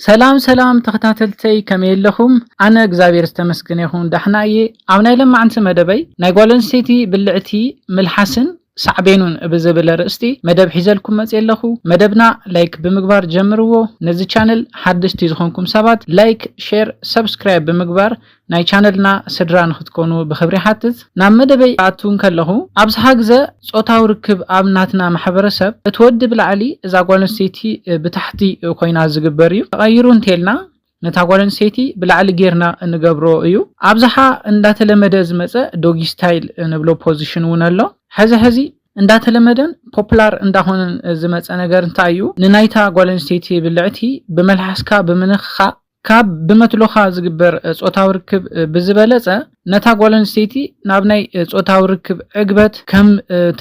ሰላም ሰላም ተኸታተልተይ፣ ከመይ ኣለኹም? ኣነ እግዚኣብሔር ዝተመስገነ ይኹን ዳሕና እየ። ኣብ ናይ ለማዕንቲ መደበይ ናይ ጓል ኣንስተይቲ ብልዕቲ፣ ምልሓስን ሳዕቤኑን ብዝብል ኣርእስቲ መደብ ሒዘልኩም መፅየ ኣለኹ። መደብና ላይክ ብምግባር ጀምርዎ። ነዚ ቻነል ሓደሽቲ ዝኾንኩም ሰባት ላይክ፣ ሼር፣ ሰብስክራይብ ብምግባር ናይ ቻነልና ስድራ ንክትኮኑ ብኽብሪ ሓትት። ናብ መደበይ ኣቱ እንከለኹ፣ ኣብዝሓ ግዘ ጾታዊ ርክብ ኣብ ናትና ማሕበረሰብ እቲ ወዲ ብላዕሊ እዛ ጓል ኣንስተይቲ ብታሕቲ ኮይና ዝግበር እዩ። ተቐይሩ እንተልና ነታ ጓል ኣንስተይቲ ብላዕሊ ጌርና እንገብሮ እዩ። ኣብዝሓ እንዳተለመደ ዝመፀ ዶጊ ስታይል ንብሎ ፖዚሽን እውን ኣሎ። ሕዚ ሕዚ እንዳተለመደን ፖፕላር እንዳኾነን ዝመፀ ነገር እንታይ እዩ? ንናይታ ጓል ኣንስተይቲ ብልዕቲ ብመልሓስካ ብምንኽኻእ ካብ ብመትሎኻ ዝግበር ጾታዊ ርክብ ብዝበለፀ ነታ ጓል ኣንስተይቲ ናብ ናይ ጾታዊ ርክብ ዕግበት ከም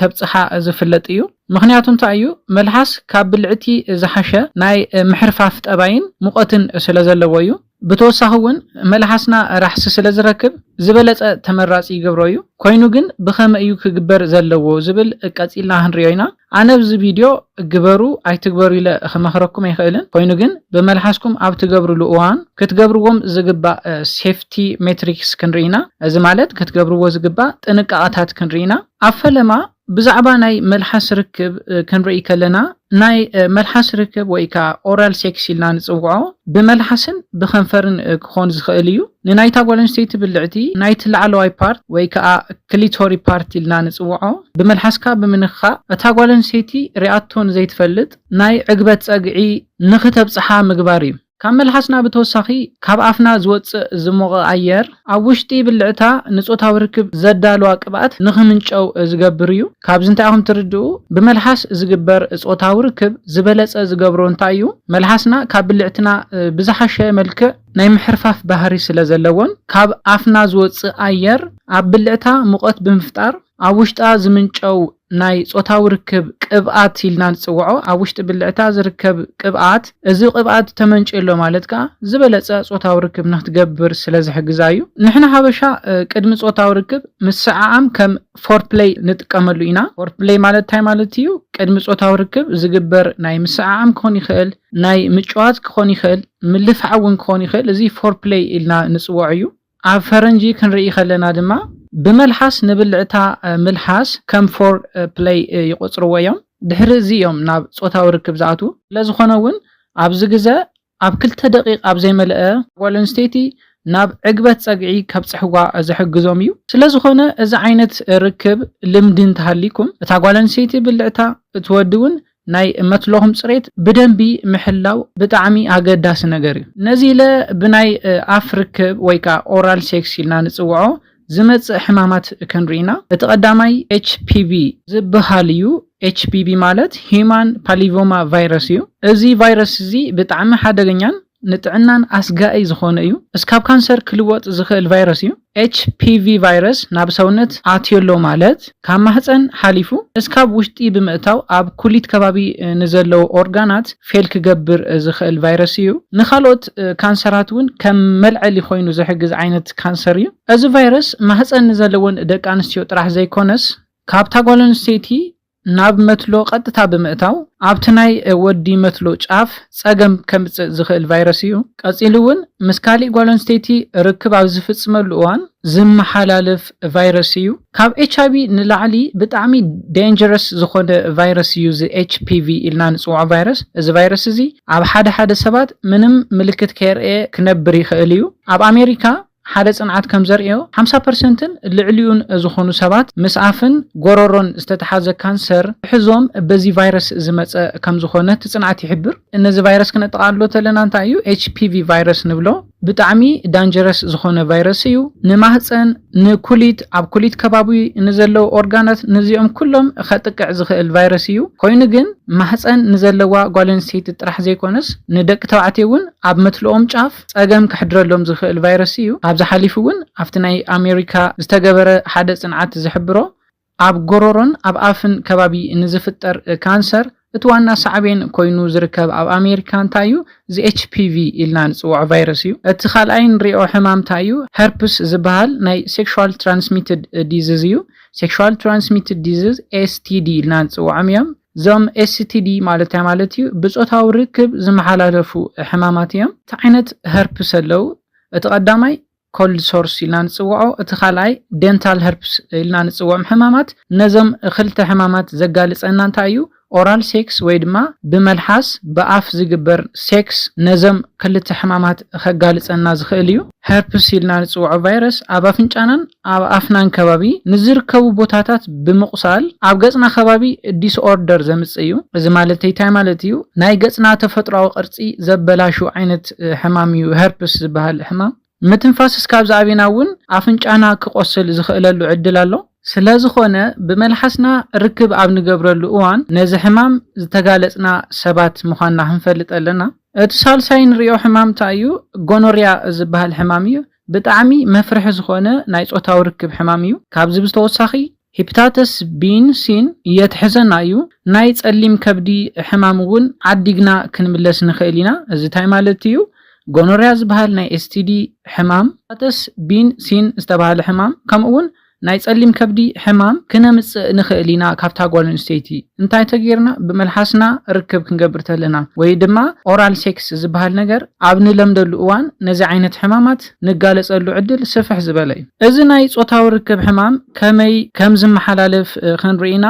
ተብፅሓ ዝፍለጥ እዩ። ምኽንያቱ እንታይ እዩ? መልሓስ ካብ ብልዕቲ ዝሓሸ ናይ ምሕርፋፍ ጠባይን ሙቐትን ስለ ዘለዎ እዩ። ብተወሳኺ እውን መልሓስና ራሕሲ ስለ ዝረክብ ዝበለፀ ተመራፂ ይገብሮ እዩ። ኮይኑ ግን ብኸመይ እዩ ክግበር ዘለዎ ዝብል ቀፂልና ክንሪኦ ኢና። ኣነ ኣብዚ ቪድዮ ግበሩ ኣይትግበሩ ኢለ ክመኽረኩም ኣይኽእልን። ኮይኑ ግን ብመልሓስኩም ኣብ ትገብርሉ እዋን ክትገብርዎም ዝግባእ ሴፍቲ ሜትሪክስ ክንርኢ ኢና። እዚ ማለት ክትገብርዎ ዝግባእ ጥንቃቐታት ክንርኢ ኢና። ኣብ ፈለማ ብዛዕባ ናይ መልሓስ ርክብ ክንርኢ ከለና ናይ መልሓስ ርክብ ወይ ከዓ ኦራል ሴክስ ኢልና ንፅውዖ ብመልሓስን ብኸንፈርን ክኾን ዝኽእል እዩ። ንናይታ ጓል ኣንስተይቲ ብልዕቲ ናይቲ ላዕለዋይ ፓርት ወይ ከዓ ክሊቶሪ ፓርት ኢልና ንፅውዖ ብመልሓስካ ብምንኽኻእ እታ ጓል ኣንስተይቲ ሪኣቶን ዘይትፈልጥ ናይ ዕግበት ፀግዒ ንኽተብፅሓ ምግባር እዩ። ካብ መልሓስና ብተወሳኺ ካብ ኣፍና ዝወፅእ ዝሞቐ ኣየር ኣብ ውሽጢ ብልዕታ ንጾታዊ ርክብ ዘዳልዋ ቅብኣት ንኽምንጨው ዝገብር እዩ። ካብዚ እንታይ ኢኹም ትርድኡ? ብመልሓስ ዝግበር ጾታዊ ርክብ ዝበለጸ ዝገብሮ እንታይ እዩ? መልሓስና ካብ ብልዕትና ብዝሓሸ መልክዕ ናይ ምሕርፋፍ ባህሪ ስለ ዘለዎን ካብ ኣፍና ዝወፅእ ኣየር ኣብ ብልዕታ ሙቐት ብምፍጣር ኣብ ውሽጣ ዝምንጨው ናይ ጾታዊ ርክብ ቅብኣት ኢልና ንጽውዖ፣ ኣብ ውሽጢ ብልዕታ ዝርከብ ቅብኣት፣ እዚ ቅብኣት ተመንጭዩ ኣሎ ማለት ከኣ ዝበለጸ ጾታዊ ርክብ ንክትገብር ስለ ዝሕግዛ እዩ። ንሕና ሓበሻ ቅድሚ ጾታዊ ርክብ ምስዓዓም ከም ፎርፕለይ ንጥቀመሉ ኢና። ፎርፕለይ ማለት እንታይ ማለት እዩ? ቅድሚ ጾታዊ ርክብ ዝግበር ናይ ምስዓዓም ክኾን ይኽእል፣ ናይ ምጭዋት ክኾን ይኽእል፣ ምልፋዕ እውን ክኾን ይኽእል። እዚ ፎርፕለይ ኢልና ንጽውዖ እዩ። ኣብ ፈረንጂ ክንርኢ ከለና ድማ ብመልሓስ ንብልዕታ ምልሓስ ከም ፎር ፕለይ ይቆጽርዎ እዮም። ድሕሪ እዚ እዮም ናብ ጾታዊ ርክብ ዝኣትዉ። ስለዝኾነ እውን ኣብዚ ግዘ ኣብ ክልተ ደቂቕ ኣብ ዘይመልአ ጓል ኣንስተይቲ ናብ ዕግበት ጸግዒ ከብጽሕዋ ዝሕግዞም እዩ። ስለዝኾነ እዚ ዓይነት ርክብ ልምዲ እንተሃሊኩም እታ ጓል ኣንስተይቲ ብልዕታ እቲ ወዲ እውን ናይ መትሎኹም ጽሬት ብደንቢ ምሕላው ብጣዕሚ ኣገዳሲ ነገር እዩ። ነዚ ኢለ ብናይ ኣፍ ርክብ ወይ ከዓ ኦራል ሴክስ ኢልና ንጽውዖ ዝመጽእ ሕማማት ክንርኢና። እቲ ቀዳማይ ኤች ፒ ቪ ዝበሃል እዩ። ኤች ፒ ቪ ማለት ሂማን ፓሊቮማ ቫይረስ እዩ። እዚ ቫይረስ እዚ ብጣዕሚ ሓደገኛን ንጥዕናን ኣስጋኢ ዝኾነ እዩ። እስካብ ካንሰር ክልወጥ ዝኽእል ቫይረስ እዩ። ኤች ፒ ቪ ቫይረስ ናብ ሰውነት ኣትዮ ኣሎ ማለት ካብ ማህፀን ሓሊፉ እስካብ ውሽጢ ብምእታው ኣብ ኩሊት ከባቢ ንዘለዉ ኦርጋናት ፌል ክገብር ዝኽእል ቫይረስ እዩ። ንኻልኦት ካንሰራት እውን ከም መልዐሊ ኮይኑ ዝሕግዝ ዓይነት ካንሰር እዩ። እዚ ቫይረስ ማህፀን ንዘለወን ደቂ ኣንስትዮ ጥራሕ ዘይኮነስ ካብታ ጓል ኣንስተይቲ ናብ መትሎ ቀጥታ ብምእታው ኣብቲ ናይ ወዲ መትሎ ጫፍ ጸገም ከምጽእ ዝኽእል ቫይረስ እዩ። ቀጺሉ እውን ምስ ካሊእ ጓል ኣንስተይቲ ርክብ ኣብ ዝፍጽመሉ እዋን ዝመሓላልፍ ቫይረስ እዩ። ካብ ኤች ኣይ ቪ ንላዕሊ ብጣዕሚ ዴንጀረስ ዝኾነ ቫይረስ እዩ እዚ ኤች ፒ ቪ ኢልና ንጽውዖ ቫይረስ። እዚ ቫይረስ እዚ ኣብ ሓደ ሓደ ሰባት ምንም ምልክት ከየርእየ ክነብር ይኽእል እዩ። ኣብ ኣሜሪካ ሓደ ጽንዓት ከም ዘርእዮ ሓምሳ ፐርሰንትን ልዕሊኡን ዝኾኑ ሰባት ምስ ኣፍን ጎረሮን ዝተተሓዘ ካንሰር ሕዞም በዚ ቫይረስ ዝመጸ ከም ዝኾነ እቲ ጽንዓት ይሕብር። ነዚ ቫይረስ ክነጠቓልሎ ተለና እንታይ እዩ? ኤች ፒ ቪ ቫይረስ ንብሎ። ብጣዕሚ ዳንጀረስ ዝኾነ ቫይረስ እዩ። ንማህፀን፣ ንኩሊት፣ ኣብ ኩሊት ከባቢ ንዘለዉ ኦርጋናት ነዚኦም ኩሎም ከጥቅዕ ዝኽእል ቫይረስ እዩ። ኮይኑ ግን ማህፀን ንዘለዋ ጓል ኣንስተይቲ ጥራሕ ዘይኮነስ ንደቂ ተባዕትዮ እውን ኣብ መትልኦም ጫፍ ጸገም ከሕድረሎም ዝኽእል ቫይረስ እዩ። ካብዚ ሓሊፉ እውን ኣብቲ ናይ ኣሜሪካ ዝተገበረ ሓደ ጽንዓት ዝሕብሮ ኣብ ጎረሮን ኣብ ኣፍን ከባቢ ንዝፍጠር ካንሰር እቲ ዋና ሳዕቤን ኮይኑ ዝርከብ ኣብ ኣሜሪካ እንታይ እዩ? እዚ ኤች ፒ ቪ ኢልና ንጽውዖ ቫይረስ እዩ። እቲ ካልኣይ ንሪኦ ሕማም እንታይ እዩ? ሀርፕስ ዝበሃል ናይ ሴክሹዋል ትራንስሚትድ ዲዝዝ እዩ። ሴክሹዋል ትራንስሚትድ ዲዝዝ ኤስ ቲ ዲ ኢልና ንጽውዖም እዮም። እዞም S T D ማለት እንታይ ማለት እዩ? ብጾታዊ ርክብ ዝመሓላለፉ ሕማማት እዮም። እቲ ዓይነት herpes ኣለዉ። እቲ ቀዳማይ cold sores ኢልና ንጽውዖ፣ እቲ ካልኣይ dental herpes ኢልና ንጽውዖም ሕማማት። ነዞም ክልተ ሕማማት ዘጋልጸና እንታይ እዩ? Oral sex ወይ ድማ ብመልሓስ ብኣፍ ዝግበር sex ነዞም ክልተ ሕማማት ከጋልጸና ዝኽእል እዩ። Herpes ኢልና ንጽውዖ ቫይረስ ኣብ ኣፍንጫናን ኣብ ኣፍናን ከባቢ ንዝርከቡ ቦታታት ብምቑሳል ኣብ ገጽና ከባቢ disorder ዘምጽእ እዩ። እዚ ማለት እንታይ ማለት እዩ? ናይ ገጽና ተፈጥሮኣዊ ቅርጺ ዘበላሹ ዓይነት ሕማም እዩ herpes ዝበሃል ሕማም። ምትንፋስ እስካብ ዝኣቤና እውን ኣፍንጫና ክቆስል ዝኽእለሉ ዕድል ኣሎ። ስለዝኾነ ብመልሓስና ርክብ ኣብ ንገብረሉ እዋን ነዚ ሕማም ዝተጋለጽና ሰባት ምዃንና ክንፈልጥ ኣለና። እቲ ሳልሳይ ንሪኦ ሕማም እንታይ እዩ? ጎኖርያ ዝበሃል ሕማም እዩ። ብጣዕሚ መፍርሒ ዝኾነ ናይ ጾታዊ ርክብ ሕማም እዩ። ካብዚ ብዝተወሳኺ ሂፕታተስ ቢን ሲን የትሕዘና እዩ። ናይ ጸሊም ከብዲ ሕማም እውን ዓዲግና ክንምለስ ንኽእል ኢና። እዚ እንታይ ማለት እዩ? ጎኖርያ ዝበሃል ናይ S T D ሕማም፣ ሂፕታተስ ቢን ሲን ዝተባህለ ሕማም፣ ከምኡ እውን ናይ ጸሊም ከብዲ ሕማም ክነምጽእ ንኽእል ኢና ካብታ ጓል ኣንስተይቲ። እንታይ ተጌርና? ብመልሓስና ርክብ ክንገብር ተለና ወይ ድማ oral sex ዝበሃል ነገር ኣብ ንለምደሉ እዋን ነዚ ዓይነት ሕማማት ንጋለጸሉ ዕድል ስፍሕ ዝበለ እዩ። እዚ ናይ ጾታዊ ርክብ ሕማም ከመይ ከም ዝመሓላለፍ ክንርኢ ኢና።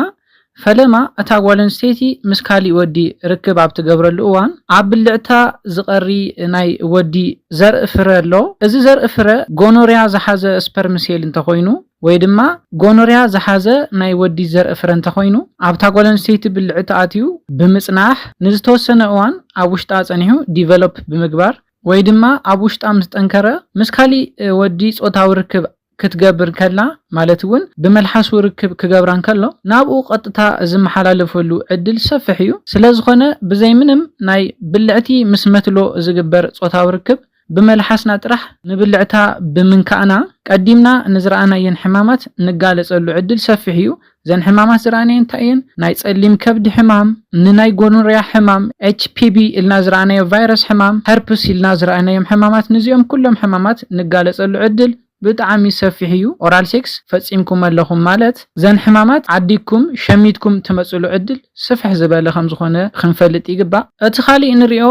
ፈለማ እታ ጓል ኣንስተይቲ ምስ ካሊእ ወዲ ርክብ ኣብ ትገብረሉ እዋን ኣብ ብልዕታ ዝቐሪ ናይ ወዲ ዘርኢ ፍረ ኣሎ። እዚ ዘርኢ ፍረ ጎኖርያ ዝሓዘ sperm cell እንተኾይኑ ወይ ድማ ጎኖርያ ዝሓዘ ናይ ወዲ ዘርኢ ፍረ እንተኾይኑ ኣብታ ጓል ኣንስተይቲ ብልዕቲ ኣትዩ ብምጽናሕ ንዝተወሰነ እዋን ኣብ ውሽጣ ጸኒሑ develop ብምግባር ወይ ድማ ኣብ ውሽጣ ምስ ጠንከረ ምስ ካሊእ ወዲ ጾታዊ ርክብ ክትገብር ከላ ማለት እውን ብመልሓሱ ርክብ ክገብራ እንከሎ ናብኡ ቀጥታ ዝመሓላለፈሉ ዕድል ሰፍሕ እዩ። ስለዝኾነ ብዘይ ምንም ናይ ብልዕቲ ምስ መትሎ ዝግበር ጾታዊ ርክብ ብመልሓስና ጥራሕ ንብልዕታ ብምንካእና ቀዲምና ንዝረኣናየን ሕማማት ንጋለጸሉ ዕድል ሰፍሕ እዩ። እዘን ሕማማት ዝረኣናየን እንታይ እየን? ናይ ጸሊም ከብዲ ሕማም፣ ንናይ ጎኖርያ ሕማም፣ H P V ኢልና ዝረኣናዮ ቫይረስ ሕማም፣ herpes ኢልና ዝረኣናዮም ሕማማት፣ ንዚኦም ኩሎም ሕማማት ንጋለጸሉ ዕድል ብጣዕሚ ሰፊሕ እዩ። Oral sex ፈጺምኩም ኣለኹም ማለት ዘን ሕማማት ዓዲግኩም ሸሚትኩም ትመጽሉ ዕድል ስፍሕ ዝበለ ከም ዝኾነ ክንፈልጥ ይግባእ። እቲ ካሊእ ንሪኦ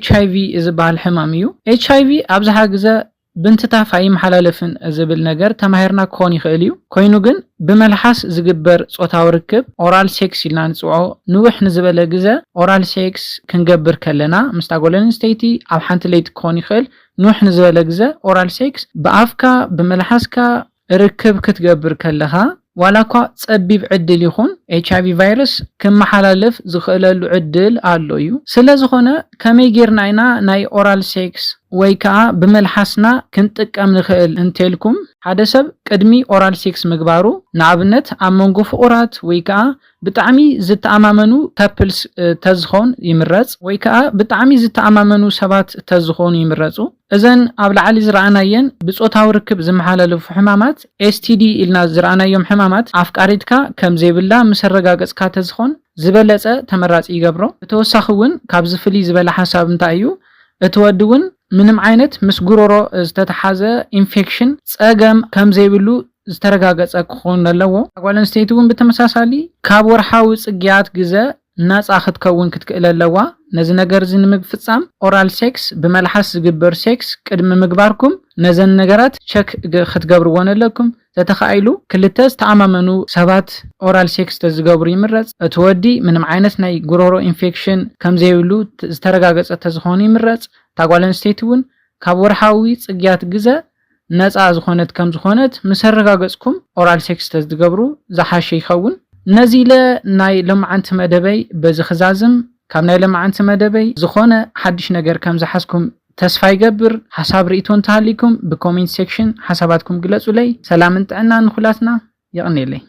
H I V ዝበሃል ሕማም እዩ። H I V ኣብዝሓ ግዘ ብንትታፍ ኣይመሓላለፍን ዝብል ነገር ተማሂርና ክኾን ይኽእል እዩ። ኮይኑ ግን ብመልሓስ ዝግበር ጾታዊ ርክብ oral sex ኢልና ንጽውዖ ንውሕ ንዝበለ ግዘ oral sex ክንገብር ከለና ምስታ ጓል ኣንስተይቲ ኣብ ሓንቲ ለይቲ ክኾን ይኽእል ንውሕ ንዝበለ ግዘ oral sex ብኣፍካ ብመልሓስካ ርክብ ክትገብር ከለኻ ዋላ እኳ ጸቢብ ዕድል ይኹን H I V ቫይረስ ክመሓላልፍ ዝኽእለሉ ዕድል ኣሎ እዩ። ስለ ዝኾነ ከመይ ጌርና ኢና ናይ oral sex ወይ ከዓ ብመልሓስና ክንጥቀም ንኽእል እንተልኩም ሓደ ሰብ ቅድሚ oral sex ምግባሩ ንኣብነት ኣብ መንጎ ፍቑራት ወይ ከዓ ብጣዕሚ ዝተኣማመኑ couples ተዝኾን ይምረጽ ወይ ከዓ ብጣዕሚ ዝተኣማመኑ ሰባት ተዝኾኑ ይምረጹ። እዘን ኣብ ላዕሊ ዝረኣናየን ብጾታዊ ርክብ ዝመሓላለፉ ሕማማት S T D ኢልና ዝረኣናዮም ሕማማት ኣፍቃሪትካ ከም ዘይብላ ምስ ኣረጋገጽካ ተዝኾን ዝበለጸ ተመራጺ ይገብሮ። ብተወሳኺ እውን ካብዚ ፍልይ ዝበለ ሓሳብ እንታይ እዩ እቲ ወዲ እውን ምንም ዓይነት ምስ ጉሮሮ ዝተተሓዘ ኢንፌክሽን ጸገም ከም ዘይብሉ ዝተረጋገጸ ክኸውን ኣለዎ። ጓል ኣንስተይቲ እውን ብተመሳሳሊ ካብ ወርሓዊ ጽግያት ግዘ ናጻ ክትከውን ክትክእል ኣለዋ። ነዚ ነገር እዚ ንምፍጻም oral sex ብመልሓስ ዝግበር sex ቅድሚ ምግባርኩም ነዘን ነገራት ቸክ ክትገብርዎን ኣለኩም። ተተኻኢሉ ክልተ ዝተኣማመኑ ሰባት oral sex ተዝገብሩ ይምረጽ። እቲ ወዲ ምንም ዓይነት ናይ ጉሮሮ ኢንፌክሽን ከም ዘይብሉ ዝተረጋገጸ ተዝኾኑ ይምረጽ። እታ ጓል ኣንስተይቲ እውን ካብ ወርሓዊ ጽግያት ግዘ ነጻ ዝኾነት ከም ዝኾነት ምስ ኣረጋገጽኩም oral sex ተዝገብሩ ዝሓሸ ይኸውን። ነዚ ኢለ ናይ ሎማዓንቲ መደበይ በዚ ክዛዝም። ካብ ናይ ሎማዓንቲ መደበይ ዝኾነ ሓድሽ ነገር ከም ዝሓዝኩም ተስፋ ይገብር። ሓሳብ ርእይቶ እንተሃሊኩም ብ comment section ሓሳባትኩም ግለጹለይ። ሰላምን ጥዕናን ንኹላትና። የቐንየለይ።